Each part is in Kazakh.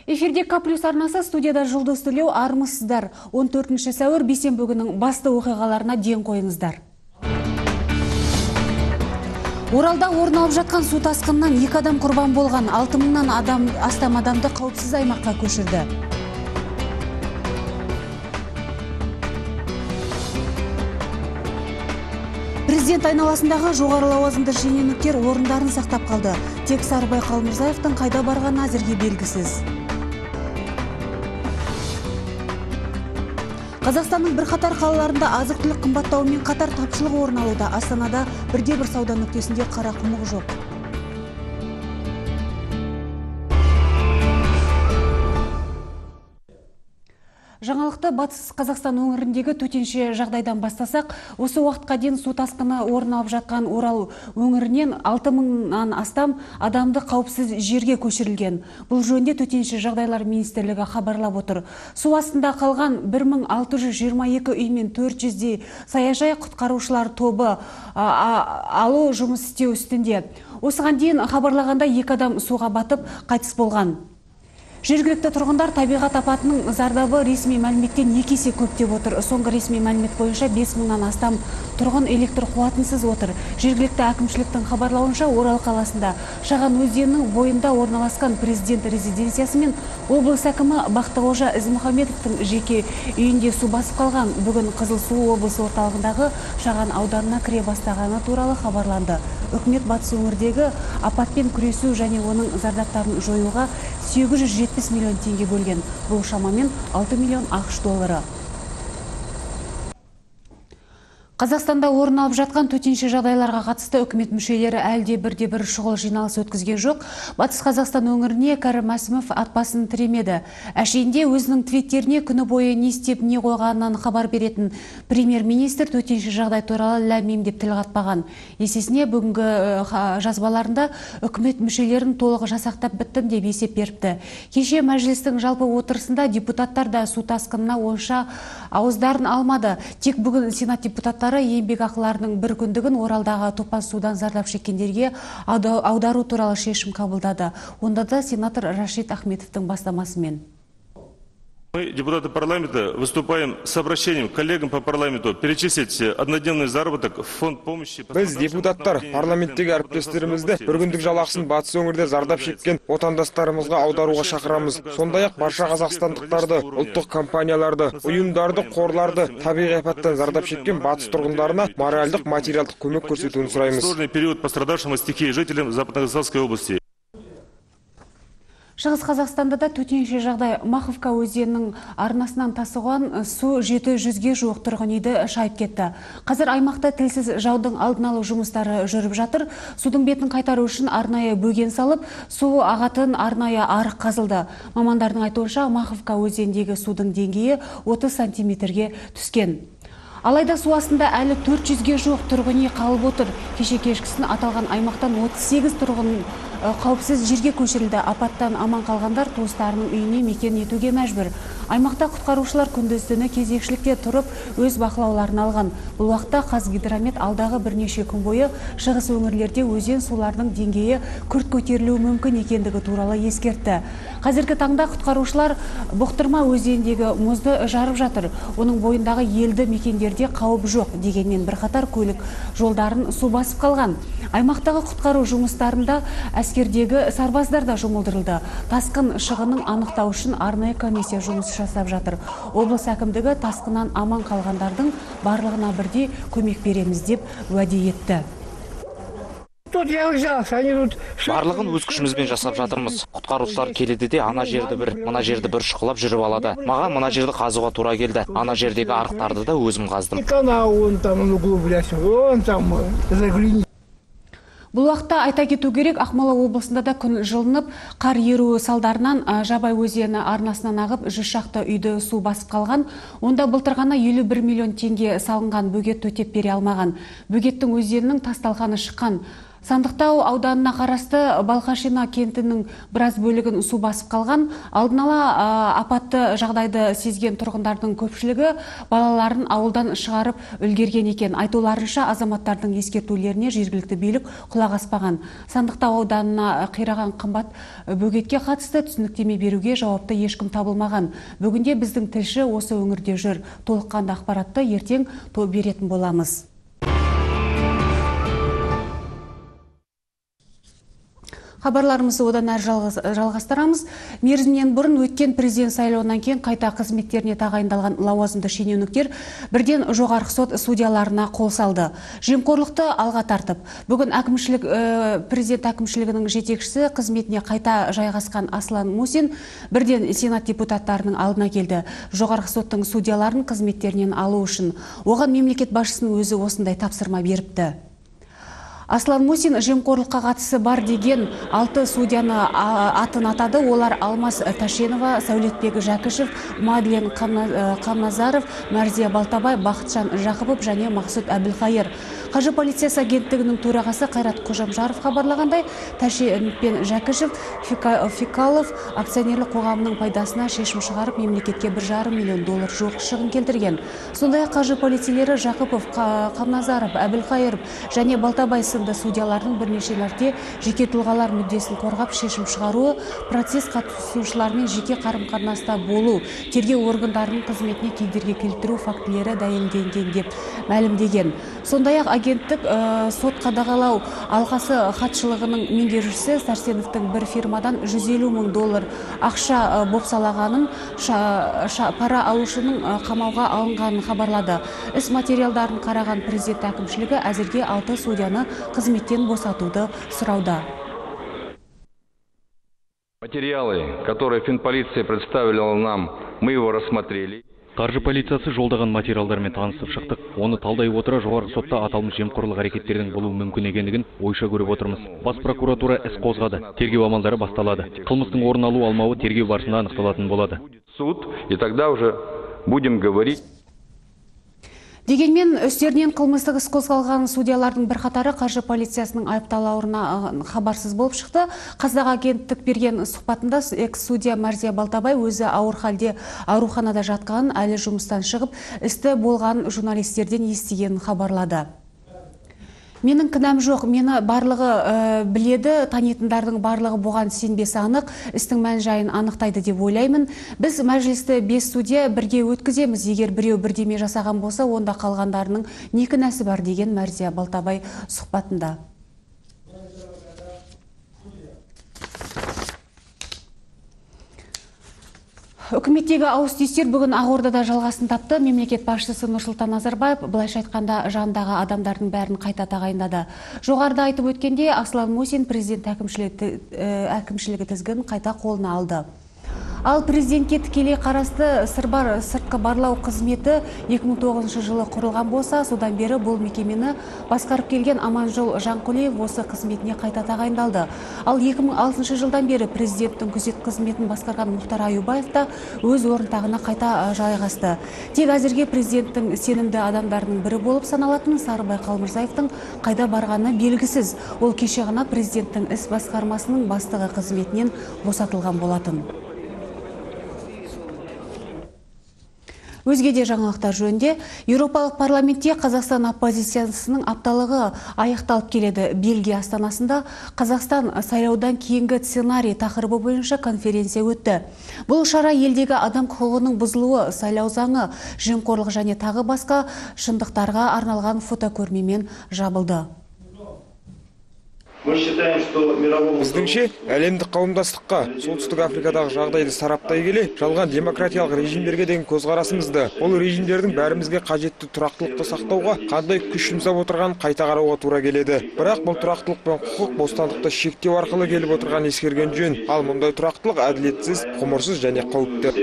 Эфирде К плюс арнасы, студияда Жұлдыз Төлеу, армысыздар. 14 сәуір бейсенбі күнінің басты оқиғаларына ден қойыңыздар. Оралда орын алып жатқан су тасқынынан 2 адам құрбан болған, 6 мыңнан астам адамды қауіпсіз аймаққа көшірді. Президент айналасындағы жоғары лауазымды шенеуніктер орындарын сақтап қалды. Тек Сарыбай Қалмырзаевтың қайда барғаны әзірге белгісіз. Қазақстанның бірқатар қалаларында азық-түлік қымбаттауымен қатар тапшылық орын алуда. Астанада бірде-бір сауда нүктесінде қарақұмық жоқ. Жаңалықты Батыс Қазақстан өңіріндегі төтенше жағдайдан бастасақ, осы уақытқа дейін су тасқыны орын алып жатқан Орал өңірінен 6 мыңнан астам адамды қауіпсіз жерге көшірілген. Бұл жөнінде төтенше жағдайлар министрлігі хабарлап отыр. Су астында қалған 1622 үй мен 400-дей саяжай құтқарушылар тобы алу жұмыс істеу үстінде. Осыған дейін хабарлағанда 2 адам суға батып қайтыс болған. Жергілікті тұрғындар табиғат апатының зардабы ресми мәліметтен 2 есе көп деп отыр. Соңғы ресми мәлімет бойынша 5 мыңнан астам тұрғын электр қуатынсыз отыр. Жергілікті әкімшіліктің хабарлауынша Орал қаласында Шаған өзенінің бойында орналасқан президент резиденциясы мен облыс әкімі Бақтықожа Ізмұхамбетовтің жеке үйінде су басып қалған. Бүгін Қызылсу облыс орталығындағы Шаған ауданына кіре бастағаны туралы хабарланды. Үкімет батыс өңірдегі апатпен күресу және оның зардаптарын жоюға 870 миллион теңге бөлген. Бұл шамамен 6 миллион ақш доллары. Қазақстанда орын алып жатқан төтенше жағдайларға қатысты үкімет мүшелері әлде бірде-бір шұғыл жиналыс өткізген жоқ. Батыс Қазақстан өңіріне Кәрім Мәсімов атбасын тіремеді. Әшейінде өзінің твиттеріне күні бойы не істеп не қойғанынан хабар беретін премьер-министр төтенше жағдай туралы ләм-мим деп тіл қатпаған. Есесіне бүгінгі жазбаларында үкімет мүшелерін толық жасақтап біттім деп есеп беріпті. Кеше мәжілістің жалпы отырысында депутаттар да су тасқынына онша ауыздарын алмады. Тек бүгін Сенат депутаттары еңбек ақыларының бір күндігін Оралдағы топан судан зардап шеккендерге аудару туралы шешім қабылдады. Онда да сенатор Рашид Ахметовтің бастамасымен. Мы, депутаты парламента, выступаем с обращением к коллегам по парламенту перечислить однодневный заработок в фонд помощи. Біз, депутаттар, парламенттегі әріптестерімізді бір күндік жалақысын батыс өңірде зардап шеккен отандастарымызға аударуға шақырамыз. Сондай-ақ барша қазақстандықтарды, ұлттық компанияларды, ұйымдарды, қорларды табиғи апаттан зардап шеккен батыс тұрғындарына моральдық, материалдық көмек көрсетуін сұраймыз. Сложный период пострадавшим от стихии жителям Западно-Казахстанской области. Шығыс Қазақстанда да төтенше жағдай. Маховка өзенінің арнасынан тасыған су 700-ге жуық тұрғын үйді шайып кетті. Қазір аймақта тілсіз жаудың алдын алу жұмыстары жүріп жатыр. Судың бетін қайтару үшін арнайы бөген салып, су ағатын арнайы арық қазылды. Мамандардың айтуынша, Маховка өзеніндегі судың деңгейі 30 сантиметрге түскен. Алайда су астында әлі 400-ге жуық тұрғын үй қалып отыр. Кеше кешкісін аталған аймақтан 38 тұрғын қауіпсіз жерге көшірілді. Апаттан аман қалғандар туыстарының үйіне мекен етуге мәжбүр. Аймақта құтқарушылар күндіз-түні кезекшілікте тұрып, өз бақылауларын алған. Бұл уақытта Қазгидромет алдағы бірнеше күн бойы шығыс өңірлерде өзен суларының деңгейі күрт көтерілуі мүмкін екендігі туралы ескертті. Қазіргі таңда құтқарушылар Бұқтырма өзеніндегі мұзды жарып жатыр. Оның бойындағы елді мекендерде қауіп жоқ, дегенмен бірқатар көлік жолдарын су басып қалған. Аймақтағы құтқару жұмыстарында әскердегі сарбаздар да жұмылдырылды. Тасқын шығынын анықтау үшін арнайы комиссия жұмыс жасап жатыр. Облыс әкімдігі тасқыннан аман қалғандардың барлығына бірдей көмек береміз деп уәде етті. Барлығын өз күшімізбен жасап жатырмыз. Құтқарушылар келеді де ана жерді бір, мына жерді бір шұқылап жүріп алады. Маған мына жерді қазуға тура келді. Ана жердегі арықтарды да өзім қаздым. Бұл уақытта айта кету керек, Ақмола облысында да күн жылынып, қар еруі салдарынан Жабай өзені арнасынан ағып, 100 шақты үйді су басып қалған. Онда былтыр ғана 51 миллион теңге салынған бөгет төтеп бере алмаған. Бөгеттің өзенінің тас талқаны шыққан. Сандықтау ауданына қарасты Балқашина кентінің біраз бөлігін су басып қалған. Алдын ала апатты жағдайды сезген тұрғындардың көпшілігі балаларын ауылдан шығарып үлгерген екен. Айтуларынша, азаматтардың ескертулеріне жергілікті билік құлақ аспаған. Сандықтау ауданына қираған қымбат бөгетке қатысты түсініктеме беруге жауапты ешкім табылмаған. Бүгінде біздің тілші осы өңірде жүр. Толыққанды ақпаратты ертең беретін боламыз. Хабарларымызды одан әрі жалғастырамыз. Мерзімнен бұрын өткен президент сайлауынан кейін қайта қызметтеріне тағайындалған лауазымды шенеуніктер бірден жоғарғы сот судьяларына қол салды. Жемқорлықты алға тартып, бүгін президент әкімшілігінің жетекшісі қызметіне қайта жайғасқан Аслан Мусин бірден сенат депутаттарының алдына келді. Жоғарғы соттың судьяларын қызметтерінен алу үшін. Оған мемлекет басшысының өзі осындай тапсырма беріпті. Аслан Мусин жемқорлыққа қатысы бар деген 6 судьяны атын атады. Олар Алмас Ташенова, Сәулетбек Жәкішев, Мадлен Қамназаров, Мәрзия Балтабай, Бақытжан Жақыпов және Мақсұт Әбілқайыр. Қаржы полициясы агенттігінің төрағасы Қайрат Қожамжаров хабарлағандай, Ташенов пен Жәкішев Фикалов акционерлік қоғамының пайдасына шешім шығарып, мемлекетке 1,5 миллион доллар жуық шығын келтірген. Сондай-ақ қаржы полицейлері Жақыпов, Қамназаров, Әбілқайыров және Балтабай сынды судьялардың бірнеше мәрте жеке тұлғалар мүддесін қорғап шешім шығаруы, процесс қатысушыларымен жеке қарым-қатынаста болу, тергеу органдарының қызметіне кедергі келтіру фактілері дәлелденген деп мәлімдеген. Сондай-ақ агенттік сот қадағалау алқасы хатшылығының меңгерушісі Сәрсеновтің бір фирмадан 150 мың доллар ақша бопсалағанын, пара алушының қамауға алынғанын хабарлады. Іс материалдарын қараған президент әкімшілігі әзірге 6 судьяны қызметтен босатуды сұрауда. Материалы, которые финполиция представила нам, мы его рассмотрели. Қаржы полициясы жолдаған материалдармен танысып шықтық. Оны талдай отыра жоғарғы сотта аталмыш жемқорлық әрекеттердің болуы мүмкін екендігін ойша көріп отырмыз. Бас прокуратура іс қозғады. Тергеу амалдары басталады. Қылмыстың орын алу алмауы тергеу барысында анықталатын болады. Суд, и тогда уже будем говорить. Дегенмен үстерінен қылмыстық іс қозғалған судьялардың бірқатары қаржы полициясының айыпталуына хабарсыз болып шықты. Қазақ агенттік берген сұхбатында экс-судья Мәрзия Балтабай өзі ауыр халде ауруханада жатқанын, әлі жұмыстан шығып, істі болған журналистерден естігенін хабарлады. Менің кінәм жоқ, мені барлығы біледі, танитындардың барлығы бұған сенбесі анық, істің мән-жайын анықтайды деп ойлаймын. Біз мәжілісті 5 судья бірге өткіземіз, егер біреу бірдеме жасаған болса, онда қалғандарының не кінәсі бар деген Мәрзия Балтабай сұхбатында. Үкіметтегі ауыс-түйістер бүгін Ақордада жалғасын тапты. Мемлекет басшысы Нұрсұлтан Назарбаев былайша айтқанда жанындағы адамдардың бәрін қайта тағайындады. Жоғарыда айтып өткенде Аслан Мусин президент әкімшілігі тізгінін қайта қолына алды. Ал президентке тікелей қарасты сыртқы барлау қызметі 2009 жылы құрылған болса, содан бері бұл мекемені басқарып келген Аманжол Жанқұлиев осы қызметіне қайта тағайындалды. Ал 2006 жылдан бері президенттің күзет қызметін басқарған Мұхтар Аюбаев та өз орынтағына қайта жайғасты. Тек әзірге президенттің сенімді адамдарының бірі болып саналатын Сарыбай Қалмырзаевтың қайда барғаны белгісіз. Ол кеше ғана президенттің іс басқармасының бастығы қызметінен босатылған болатын. Өзге де жаңалықтар жөнінде Еуропалық парламентте Қазақстан оппозициясының апталығы аяқталып келеді. Бельгия астанасында Қазақстан сайлаудан кейінгі сценарий тақырыбы бойынша конференция өтті. Бұл шара елдегі адам құқығының бұзылуы, сайлау заңы, жемқорлық және тағы басқа шындықтарға арналған фотокөрмемен жабылды. Біздіңше, әлемдік қауымдастыққа Солтүстік Африкадағы жағдайды сараптай келе, жалған демократиялық режимдерге деген көзқарасымызды, ол режимдердің бәрімізге қажетті тұрақтылықты сақтауға қандай күш жұмсап отырғанын қайта қарауға тура келеді. Бірақ бұл тұрақтылық пен құқық бостандықты шектеу арқылы келіп отырғанын ескерген жөн. Ал мұндай тұрақтылық әділетсіз, ғұмырсыз және қауіпті.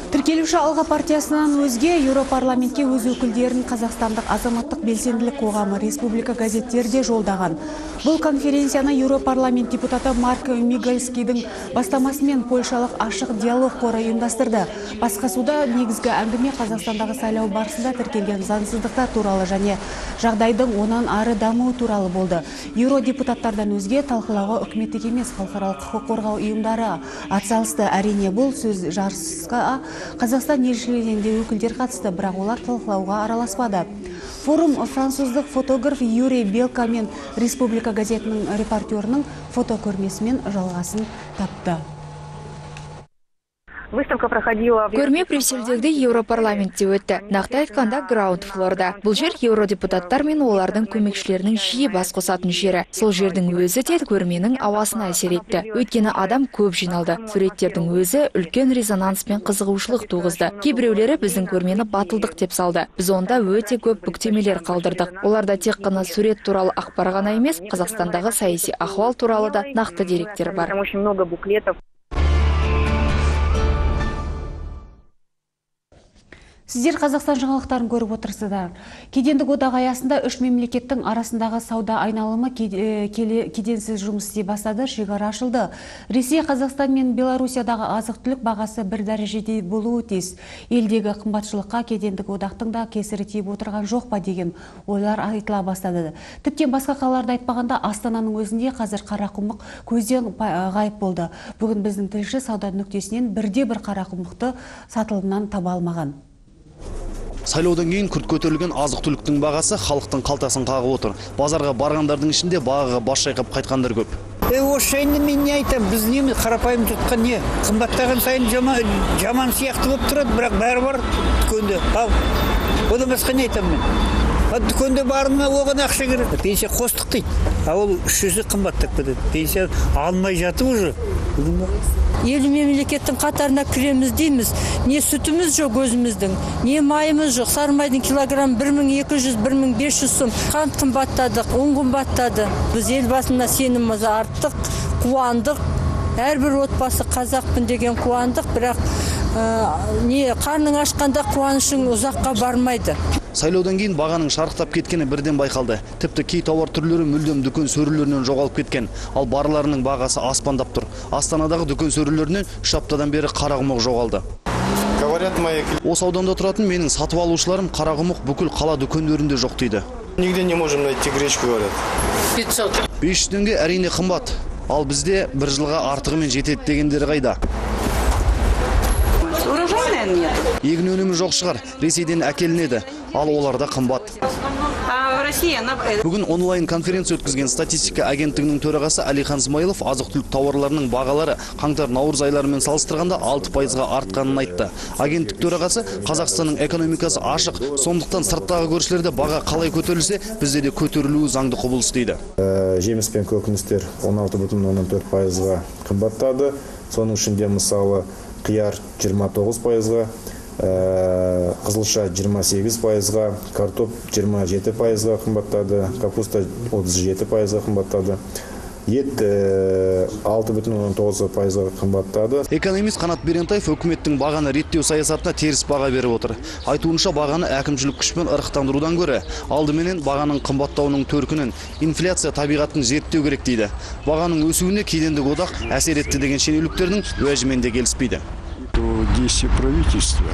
Тіркелуші Алға партиясынан өзге Еуропарламентке өз өкілдерін Қазақстандық азаматтық белсенділік қоғамы, Республика газеттері де жолдаған. Бұл конференцияны Еуропарламент депутаты Марк Мигальскийдің бастамасымен Польшалық ашық диалог қоры ұйымдастырды. Басқосуда негізгі әңгіме Қазақстандағы сайлау барысында тіркелген заңсыздықтар туралы және жағдайдың онан ары дамуы туралы болды. Еуродепутаттардан өзге талқылауға үкіметтік емес халықаралық құқық қорғау ұйымдары атсалысты. Әрине, бұл сөз жарысқа Қазақстан елшілігінен де өкілдер қатысты, бірақ олар талқылауға араласпады. Форум француздық фотограф Юрий Белка мен Республика газетінің репортерінің фотокөрмесімен жалғасын тапты. Выставка проходила... Көрме Брюссельдегі Еуропарламентте өтті. Нақты айтқанда, граунд флорда. Бұл жер еуродепутаттар мен олардың көмекшілерінің жиі бас қосатын жері. Сол жердің өзі де көрменің ауасына әсер етті. Өйткені адам көп жиналды. Суреттердің өзі үлкен резонанс пен қызығушылық туғызды. Кейбіреулері біздің көрмені батылдық деп салды. Біз онда өте көп бүктемелер қалдырдық. Оларда тек қана сурет туралы ақпар ғана емес, Қазақстандағы саяси ахуал туралы да нақты деректер бар. Там очень много буклетов. Сіздер Қазақстан жаңалықтарын көріп отырсыздар. Кедендік одақ аясында үш мемлекеттің арасындағы сауда айналымы кеденсіз жұмыс істей бастады, шекара ашылды. Ресей, Қазақстан мен Белоруссиядағы азық-түлік бағасы бір дәрежеде болуы тиіс. Елдегі қымбатшылыққа кедендік одақтың да кесірі тиіп отырған жоқ па деген ойлар айтыла бастады. Тіптен басқа қалаларды айтпағанда, Астананың өзінде қазір қарақұмық көзден ғайып болды. Бүгін біздің тілші сауда нүктесінен бірде бір қарақұмықты сатылымнан таба алмаған. Сайлаудан кейін күрт көтерілген азық-түліктің бағасы халықтың қалтасын қағып отыр. Базарға барғандардың ішінде бағаға бас шайқап қайтқандар көп. Осы жайында мен не айтамын? Біз неміз қарапайым жұртқа не? Қымбаттаған сайын жаман сияқты болып тұрады, бірақ бәрі бар дүкенде. Ал одан басқа не айтамын мен? Дүкенде барына оған ақша керек. Пенсия қостық дейді. А ол 300 қымбаттап кетеді. Пенсия алмай жатып уже. Елу мемлекеттің қатарына кіреміз дейміз. Не сүтіміз жоқ өзіміздің, не майымыз жоқ. Сары майдың килограмм 1200-1500 сом. Қант қымбаттады, ұн қымбаттады. Біз Елбасына сеніміміз арттық, қуандық. Әрбір отбасы қазақпын деген қуандық, бірақ не қарның ашқанда қуанышың ұзаққа бармайды. Сайлаудан кейін бағаның шарықтап кеткені бірден байқалды. Тіпті кей тауар түрлері мүлдем дүкен сөрелерінен жоғалып кеткен. Ал барларының бағасы аспандап тұр. Астанадағы дүкен сөрелерінен 3 аптадан бері қарақұмық жоғалды. Осы ауданда тұратын менің сатып алушыларым қарақұмық бүкіл қала дүкендерінде жоқ дейді. Нигде не можем найти гречку, говорят. 500. 500 теңге әрине қымбат. Ал бізде бір жылға артығымен жетеді дегендері қайда? Егін өнімі жоқ шығар, Ресейден әкелінеді, ал оларда қымбат. Бүгін онлайн конференция өткізген статистика агенттігінің төрағасы Әлихан Смайылов азық-түлік тауарларының бағалары қаңтар-наурыз айларымен салыстырғанда 6%-ға артқанын айтты. Агенттік төрағасы Қазақстанның экономикасы ашық, сондықтан сырттағы көршілерде баға қалай көтерілсе, бізде де көтерілуі заңды құбылыс дейді. Жеміс пен көкөністер 16,4%-ға қымбаттады. Соның ішінде мысалы қияр 29%-ға, қызылша 28%-ға, картоп 27%-ға қымбаттады, капуста 37%-ға қымбаттады. Ет 6,9%-ға қымбаттады. Экономист Қанат Берентаев үкіметтің бағаны реттеу саясатына теріс баға беріп отыр. Айтуынша, бағаны әкімшілік күшпен ырықтандырудан гөрі алдыменен бағаның қымбаттауының төркінін, инфляция табиғатын зерттеу керек дейді. Бағаның өсуіне кедендік одақ әсер етті деген шенеуніктердің уәжімен де келіспейді. Действия правительства,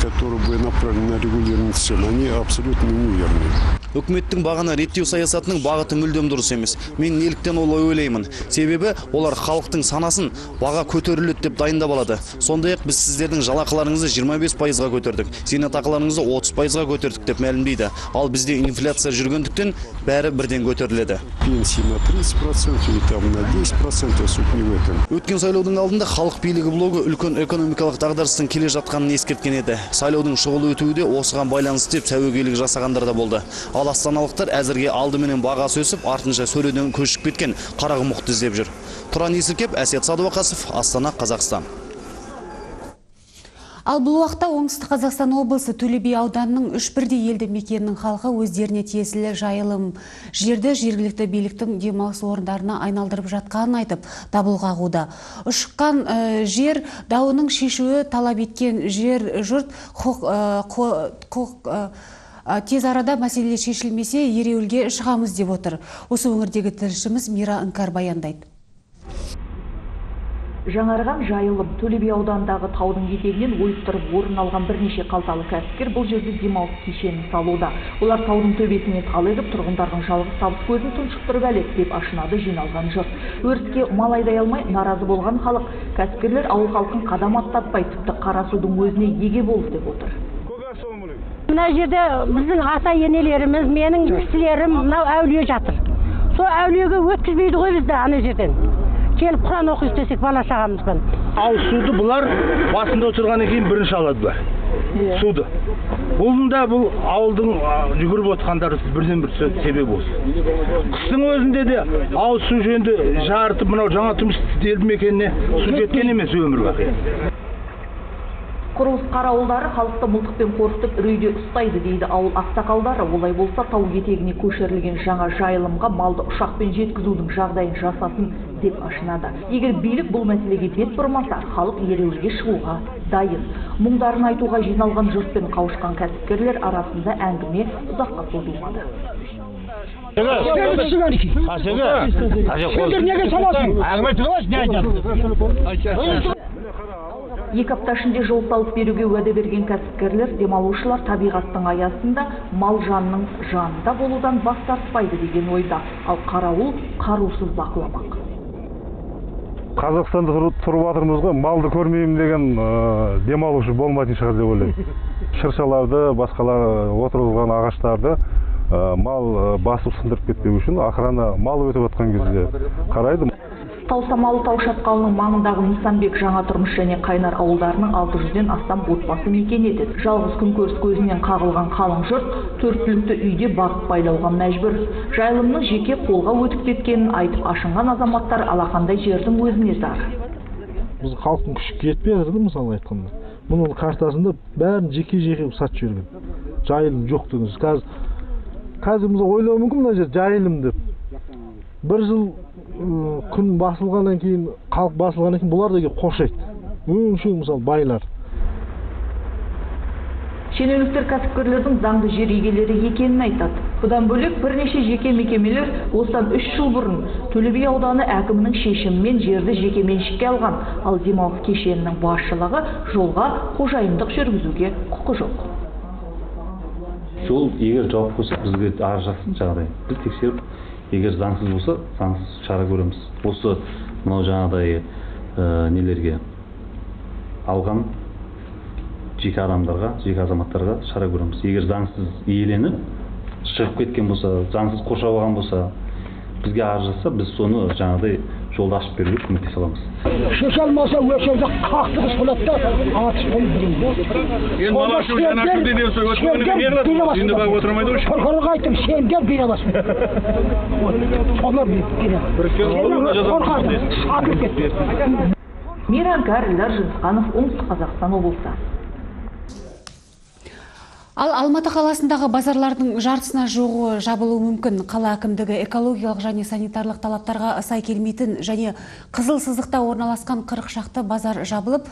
которые были направлены на регулирование цен, они абсолютно неверны. Үкіметтің бағаны реттеу саясатының бағыты мүлдем дұрыс емес. Мен неліктен олай ойлаймын? Себебі олар халықтың санасын баға көтеріледі деп дайындап алады. Сондай-ақ біз сіздердің жалақыларыңызды 25%-ға көтердік, зейнетақыларыңызды 30%-ға көтердік деп мәлімдейді. Ал бізде инфляция жүргендіктен бәрі бірден көтеріледі. Пенсии на 30% или там на 10%, суть не в этом. Өткен сайлаудың алдында халық билігі блогы үлкен экономикалық дағдарыстың келе жатқанын ескерткен еді. Сайлаудың шұғыл өтуі де осыған байланысты деп сәуегейлік жасағандар да болды. Ал астаналықтар әзірге алдыменен бағасы өсіп, артынша сөреден көшіп кеткен қарақұмықты іздеп жүр. Тұран Есіркеп, Әсет Садуақасов, Астана, Қазақстан. Ал бұл уақытта Оңтүстік Қазақстан облысы Төле би ауданының 3 бірдей елді мекенінің халқы өздеріне тиесілі жайылым жерді жергілікті биліктің демалыс орындарына айналдырып жатқанын айтып дабыл қағуда. Ұшыққан жер дауының шешуі талап еткен жер жұрт тез арада мәселе шешілмесе ереуілге шығамыз деп отыр. Осы өңірдегі тілшіміз Мира Іңкәр баяндайды. Жаңарған жайылым Төле би ауданындағы таудың етегінен ойып тұрып орын алған бірнеше қалталы кәсіпкер бұл жерде демалыс кешенін салуда. Олар таудың төбесіне тал егіп, тұрғындардың жалғыз табыс көзін тұншықтырып әлек деп ашынады жиналған жұрт. Өріске мал айдай алмай наразы болған халық, кәсіпкерлер ауыл халқын қадам аттатпай, тіпті Қарасудың өзіне еге болды деп отыр. Мына жерде біздің ата енелеріміз, менің кісілерім, мынау әулие жатыр. Сол әулиеге өткізбейді ғой бізді ана жерден. Келіп Құран оқиық десек бала шағамызбен. Ал суды бұлар басында отырғаннан кейін бірінші алады бұлар. Суды. Бұның да бұл ауылдың жүгіріп отқандары бірден бір себеп осы. Қыстың өзінде де ауыз су жөнді жарытып, мынау жаңа тұрмыс елді мекеніне су жеткен емес өмір бақи. Құрылыс қарауылдары халықты мылтықпен қорқытып үрейде ұстайды дейді ауыл ақсақалдары. Олай болса тау етегіне көшірілген жаңа жайылымға малды ұшақпен жеткізудің жағдайын жасасын деп ашынады. Егер билік бұл мәселеге бет бұрмаса, халық ереуілге шығуға дайын. Мұңдарын айтуға жиналған жұртпен қауышқан кәсіпкерлер арасында әңгіме ұзаққа созылмады. Екі апта ішінде жол салып беруге уәде берген кәсіпкерлер демалушылар табиғаттың аясында мал жанның жанында болудан бас тартпайды деген ойда. Ал қарауыл қарусыз бақыламақ. Қазақстанда тұрып жатырмыз ғой, малды көрмеймін деген демалушы болмайтын шығар деп ойлаймын. Шыршаларды, басқалар отырғызған ағаштарды мал басып сындырып кетпеу үшін охрана мал өтіп жатқан кезде қарайды. Тау Самалы тау шатқалының маңындағы Нысанбек, Жаңа Тұрмыс және Қайнар ауылдарының 600-ден астам отбасы мекен етеді. Жалғыз күнкөріс көзінен қағылған қалың жұрт төрт түлікті үйде бағып байлауға мәжбүр. Жайылымның жеке қолға өтіп кеткенін айтып ашынған азаматтар алақандай жердің өзіне зар. Біз халықтың күші жетпей жатыр, мысалы айтқанда. Мұның картасында бәрін жеке-жеке сатып жіберген. Жайылым жоқ дегенсіз. Қазір біз ойлауы мүмкін мына жер жайылым деп. Бір жыл күн басылғаннан кейін, халық басылғаннан кейін бұлар да келіп қоршайды. Өңшең мысалы байлар. Шенеуніктер кәсіпкерлердің заңды жер иелері екенін айтады. Бұдан бөлек бірнеше жеке мекемелер осыдан 3 жыл бұрын Төле би ауданы әкімінің шешімімен жерді жеке меншікке алған, ал демалыс кешенінің басшылығы жолға қожайындық жүргізуге құқы жоқ. Жол егер жауап болса бізге арыз жазсын жағдай. Біз тексеріп, егер заңсыз болса, заңсыз шара көреміз. Осы мынау жаңағыдай нелерге алған жеке адамдарға, жеке азаматтарға шара көреміз. Егер заңсыз иеленіп, шығып кеткен болса, заңсыз қоршап алған болса, бізге арыз жазса, біз соны жаңағыдай жолды ашып беруге көмектесе аламыз. Шеше алмаса, осы жерде қақтығыс болады да, атыс болып білеміз. Енді бала шу жаңа күнде де осы өткенде енді барып отырмайды ғой. Прокурорға айттым, сендер бере аласың. Солар бере. Қорқады, сатылып кетті. Мира Іңкәр, Эльдар Жүнісқанов, Оңтүстік Қазақстан облысы. Ал Алматы қаласындағы базарлардың жартысына жуығы жабылуы мүмкін. Қала әкімдігі экологиялық және санитарлық талаптарға сай келмейтін және қызыл сызықта орналасқан 40 шақты базар жабылып,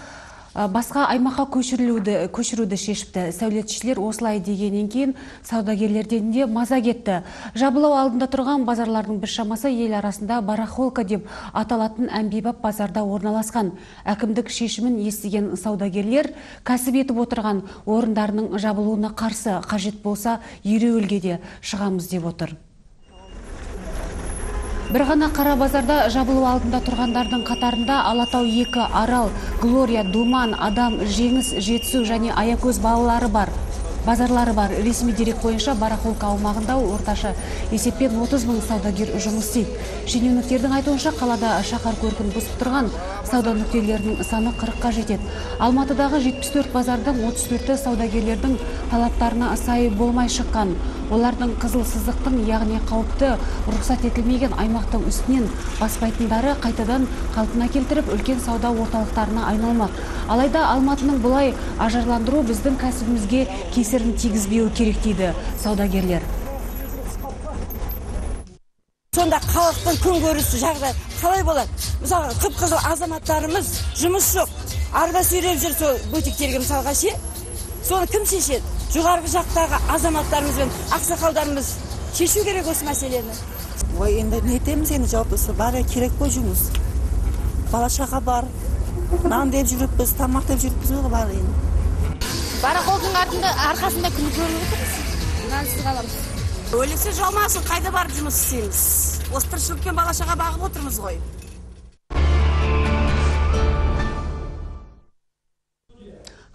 басқа аймаққа көшіруді шешіпті. Сәулетшілер осылай дегеннен кейін саудагерлерден де маза кетті. Жабылу алдында тұрған базарлардың біршамасы ел арасында барахолка деп аталатын әмбебап базарда орналасқан. Әкімдік шешімін естіген саудагерлер кәсіп етіп отырған орындарының жабылуына қарсы, қажет болса ереуілге де шығамыз деп отыр. Бір ғана қара базарда жабылу алдында тұрғандардың қатарында Алатау 2, Арал, Глория, Думан, Адам, Жеңіс, Жетісу және Аякөз балалары бар. Базарлары бар. Ресми дерек бойынша барахолка аумағында орташа есеппен 30 мың саудагер жұмыс істейді. Шенеуніктердің айтуынша қалада шаһар көркін бұзып тұрған сауда нүктелерінің саны 40-қа жетеді. Алматыдағы 74 базардың 34-і саудагерлердің талаптарына сай болмай шыққан. Олардың қызыл сызықтың, яғни қауіпті рұқсат етілмеген аймақтың үстінен баспайтындары қайтадан қалпына келтіріп, үлкен сауда орталықтарына айналмақ. Алайда Алматының бұлай ажарландыру біздің кәсібімізге кесірін тигізбеуі керек дейді саудагерлер. Сонда халықтың күнкөрісі жағдай қалай болады? Мысалы, қып-қызыл азаматтарымыз жұмыс жоқ, арба сүйреп жүр сол бутиктерге мысалға ше. Соны кім шешеді? Жоғарғы жақтағы азаматтарымыз бен ақсақалдарымыз шешу керек осы мәселені. Ой, енді не етеміз енді, жауаптысы бәрі керек қой жұмыс. Бала шаға бар, нан деп жүріппіз, тамақ деп жүріппіз ғой бәрі енді. Барахолканың арқасында күн көріп отырмыз, нансыз қаламыз. Өліксе жаумасын, қайда барып жұмыс істейміз? Осы тіршілікпен бала шаға бағып отырмыз ғой.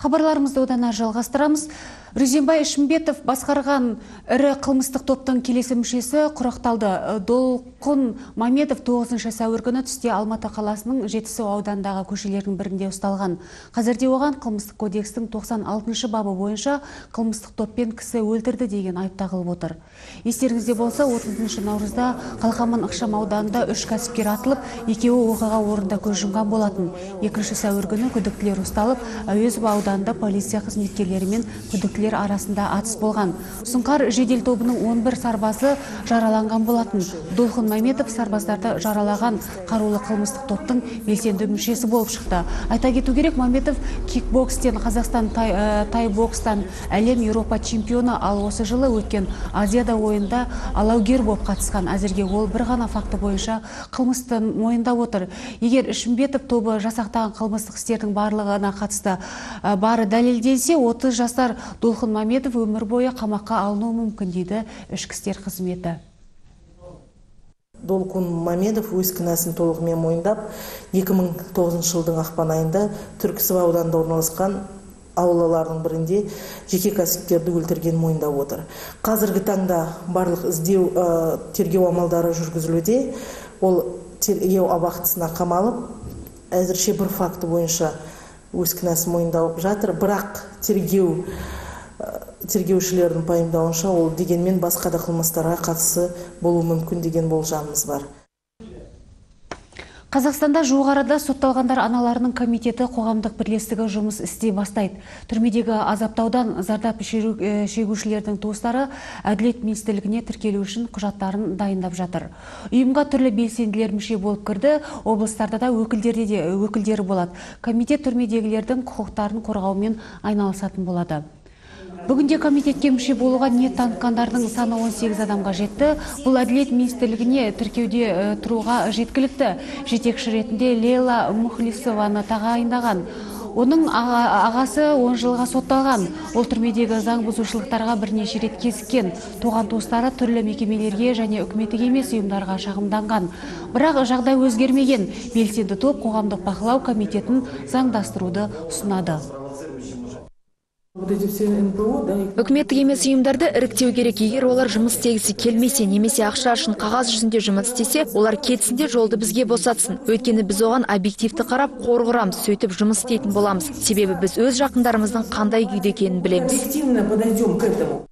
Хабарларымызды одан әрі жалғастырамыз. Рүзенбай Ішімбетов басқарған ірі қылмыстық топтың келесі мүшесі құрықталды. Долқын Мамедов 9 сәуір күні түсте Алматы қаласының Жетісу ауданындағы көшелердің бірінде ұсталған. Қазірде оған қылмыстық кодекстің 96 бабы бойынша қылмыстық топпен кісі өлтірді деген айып тағылып отыр. Естеріңізде болса, 30 наурызда Қалқаман ықшам ауданында 3 кәсіпкер атылып, екеуі оқиға орнында көз жұмған болатын. 2 сәуір күні күдіктілер ұсталып, Әуезов ауданында полиция қызметкерлері мен күдіктілер арасында атыс болған. Сұңқар жедел тобының 11 сарбазы жараланған болатын. Долқын Мамедов сарбаздарды жаралаған қарулы қылмыстық топтың белсенді мүшесі болып шықты. Айта кету керек, Мамедов кикбокстен Қазақстан, тай-бокстан әлем, Еуропа чемпионы, ал осы жылы өткен Азияда ойында алаугер болып қатысқан. Әзірге ол бір ғана факті бойынша қылмысты мойындап отыр. Егер Ішімбетов тобы жасақтаған қылмыстық істердің барлығына қатысты бары дәлелденсе, 30 жасар Долқын Мамедов өмір бойы қамаққа алынуы мүмкін дейді ішкі істер қызметі. Долқын Мамедов өз кінәсін толығымен мойындап, 2009 жылдың ақпан айында Түрксіб ауданында орналасқан аулалардың бірінде жеке кәсіпкерді өлтірген мойындап отыр. Қазіргі таңда барлық іздеу тергеу амалдары жүргізілуде. Ол тергеу абақтысына қамалып, әзірше бір факті бойынша өз кінәсін мойындап жатыр. Бірақ тергеушілердің пайымдауынша, ол дегенмен басқа да қылмыстарға қатысы болуы мүмкін деген болжамымыз бар. Қазақстанда жуық арада сотталғандар аналарының комитеті қоғамдық бірлестігі жұмыс істей бастайды. Түрмедегі азаптаудан зардап шегушілердің туыстары Әділет министрлігіне тіркелу үшін құжаттарын дайындап жатыр. Ұйымға түрлі белсенділер мүше болып кірді, облыстарда да өкілдері болады. Комитет түрмедегілердің құқықтарын қорғаумен айналысатын болады. Бүгінде комитетке мүше болуға ниет танытқандардың саны 18 адамға жетті. Бұл Әділет министрлігіне тіркеуде тұруға жеткілікті. Жетекші ретінде Лейла Мухлисованы тағайындаған. Оның ағасы 10 жылға сотталған. Ол түрмедегі заң бұзушылықтарға бірнеше рет кезіккен. Туған туыстары түрлі мекемелерге және үкіметтік емес ұйымдарға шағымданған. Бірақ жағдай өзгермеген. Белсенді топ қоғамдық бақылау комитетін заңдастыруды ұсынады. Үкіметтік емес ұйымдарды іріктеу керек. Егер олар жұмыс істегісі келмесе, немесе ақша үшін қағаз жүзінде жұмыс істесе, олар кетсін де жолды бізге босатсын. Өйткені біз оған объективті қарап қор құрамыз, сөйтіп жұмыс істейтін боламыз. Себебі біз өз жақындарымыздың қандай күйде екенін білеміз. Объективно подойдем к этому.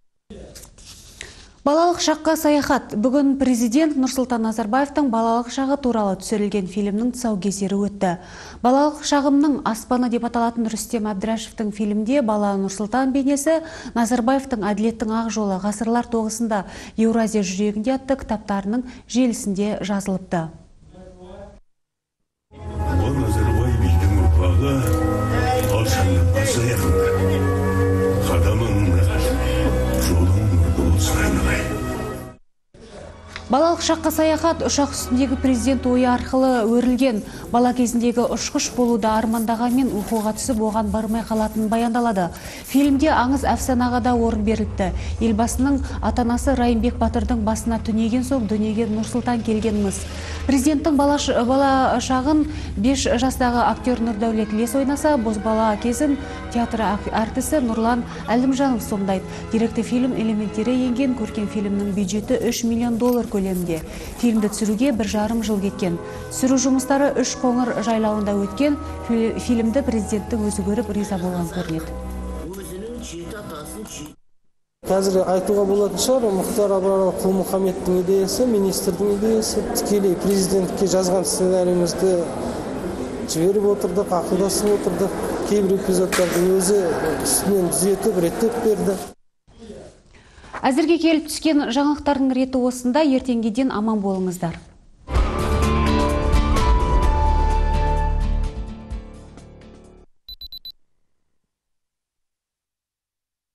Балалық шаққа саяхат. Бүгін президент Нұрсұлтан Назарбаевтың балалық шағы туралы түсірілген фильмнің тұсаукесері өтті. Балалық шағымның аспаны деп аталатын Рүстем Әбдірашевтің фильмде бала Нұрсұлтан бейнесі Назарбаевтың Әділеттің ақ жолы, ғасырлар тоғысында, Еуразия жүрегінде атты кітаптарының желісінде жазылыпты. Ұлы Назарбай бидің ұрпағы алшаңдатпа саяхында. Қадамың жолың нұрлы болсын айналайын. Балалық шаққа саяхат ұшақ үстіндегі президент ойы арқылы өрілген. Бала кезіндегі ұшқыш болуды армандағанмен оқуға түсіп, оған бармай қалатынын баяндалады. Фильмде аңыз әфсанаға да орын беріліпті. Елбасының ата-анасы Райымбек батырдың басына түнеген соң дүниеге Нұрсұлтан келгенміз. Президенттің бала шағын 5 жастағы актер Нұрдәулет Лес ойнаса, бозбала кезін театр әртісі Нұрлан Әлімжанов сомдайды. Деректі фильм элементтері енген көркем фильмнің бюджеті 3 миллион доллар көлемінде. Фильмді түсіруге 1,5 жыл кеткен. Түсіру жұмыстары үш қоңыр жайлауында өткен. Фильмді президенттің өзі көріп риза болған көрінеді. Қазір айтуға болатын шығар, Мұхтар Абрарұлы Құл-Мұхаммедтің идеясы, министрдің идеясы. Тікелей президентке жазған сценарийімізді жіберіп отырдық, ақылдасып отырдық. Кейбір эпизодтарды өзі үстінен түзетіп, реттеп берді. Әзірге келіп түскен жаңалықтардың реті осында, ертеңге дейін аман болыңыздар.